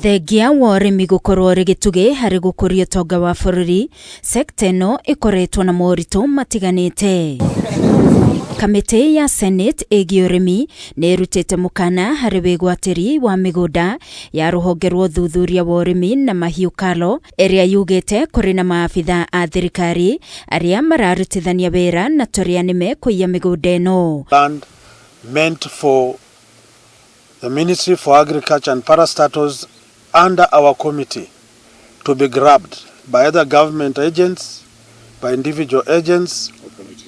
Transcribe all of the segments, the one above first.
Thengia wa ũrĩmi gũkorwo ũrĩ gĩtugĩ harĩ gũkũria ũtonga wa bũrũri, sekta ĩno ĩkoretwo na moritũ matiganĩte. Kamĩtĩ ya Senate ĩgiĩ ũrĩmi nĩ ĩrutĩte mũkana harĩ wĩgwatĩri wa mĩgũnda ya rũhonge rwa ũthuthuria wa ũrĩmi na mahiũ KALRO, ĩrĩa yugĩte kũrĩ na maabitha a thirikari arĩa mararutithania wĩra na tũrĩa nĩme kũiya mĩgũnda ĩno. Land meant for the Ministry for Agriculture and Parastatals under our committee to be grabbed by either government agents, by individual agents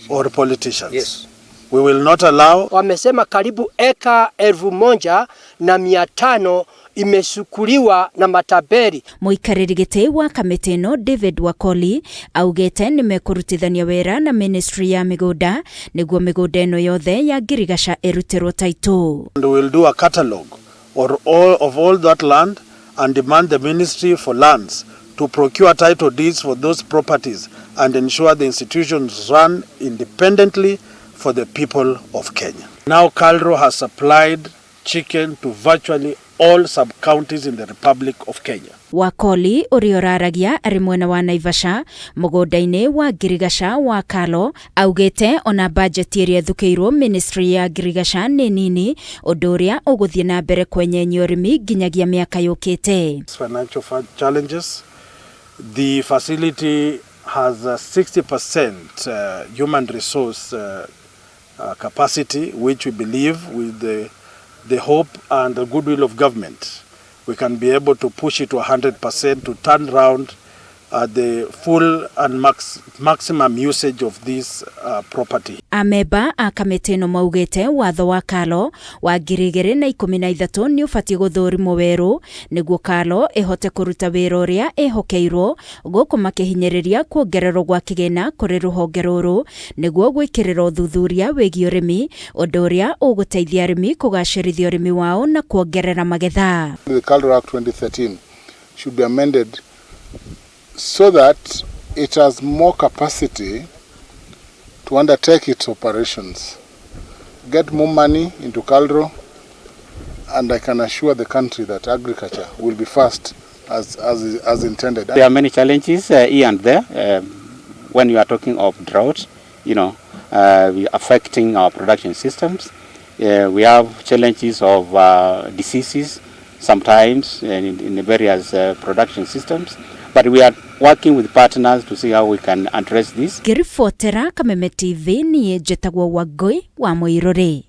or politicians. We will not allow. Wamesema karibu eka 1,500 imechukuliwa na matapeli. Mũikarĩri gĩtĩ wa kamĩtĩ ĩno David Wakoli augĩte nĩ mekũrutithania wĩra na ministry ya mĩgũnda nĩguo mĩgũnda ĩno yothe ya ngirigaca ĩrutĩrwo taitũ. And we will do a catalogue or all of all that land and demand the Ministry for Lands to procure title deeds for those properties and ensure the institutions run independently for the people of Kenya. Now KALRO has supplied chicken to virtually all sub-counties in the Republic of Kenya. Wakoli ũrĩa ũraragia arĩ mwena wa Naivasha mũgũnda-inĩ wa ngirigaca wa KALRO augĩte ona bajeti ĩrĩa ĩthukĩirwo ministry ya ngirigaca nĩ nini, ũndũ ũrĩa ũgũthiĩ na mbere kwenyenyia ũrĩmi nginyagia mĩaka yũkĩte. Financial challenges. The facility has a 60% human resource capacity, which we believe with the hope and the goodwill of government, we can be able to push it to 100% to turn round the full and maximum usage of this property. Amemba a kamĩtĩ ĩno maugĩte watho wa KALRO wa 2013 nĩ ũbatiĩ gũthũrimwo werũ nĩguo KALRO ĩhote kũruta wĩra ũrĩa ĩhokeirwo, gũkũ makĩhinyĩrĩria kuongererwo gwa kĩgĩna kũrĩ rũhonge rũrũ nĩguo gwĩkĩrĩra ũthuthuria wĩgiĩ ũrĩmi, ũndũ ũrĩa ũgũteithia arĩmi kũgacĩrithia ũrĩmi wao na kuongerera magetha. The KALRO Act 2013 should be amended so that it has more capacity to undertake its operations, get more money into KALRO, and I can assure the country that agriculture will be first as intended. There are many challenges here and there. When you are talking of drought, affecting our production systems. We have challenges of diseases sometimes in the various production systems. But we are working with partners to see how we can address this. Ngĩribotera Kameme TV, niĩ njĩtagwo Wangũi wa Mũirũrĩ.